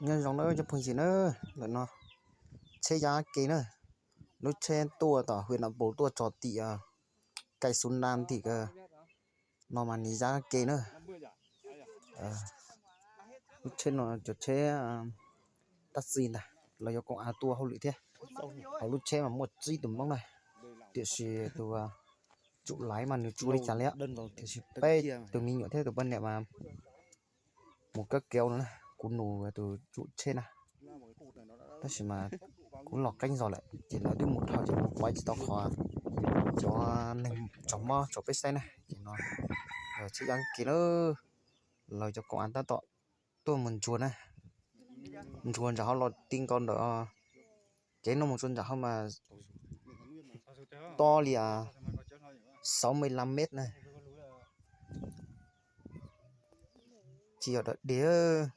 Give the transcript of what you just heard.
Nyob zoo na cov phooj ywg na, lawm no tsheb ya ke na, lub tsheb tuaj tom hwm no pus tuaj tso tim Kaij Xu Naj tim no mas nws ya ke na. Lub tsheb no cov tsheb tab txi ntag, los yog koom av tuaj hauj lwm thiab. Hauv lub tsheb mas muaj tsib tus Hmoob na, tiam sis tus tsum laiv mas nws tsis ua li cas li, tiam sis peb tus me nyuam thiab tus poj niam mas mus kab kev no na, kuv nus tus tsum tsheb na. Tab sis mas kuv los qeeb zog lawm ces lawv twb mus dhau ces kuv pais tsis tau qhov cov neeg tsom mob tsom peb saib na ces no tsheb ya ke na, los cov koom av tab tom tuaj mus ntsuas na, ntsuas ntsam hauv los ti nkaus ntawm kev no mus tsuas ntsam hauv mas tob li sáu mươi lăm mét na, tsis yog dawm diav.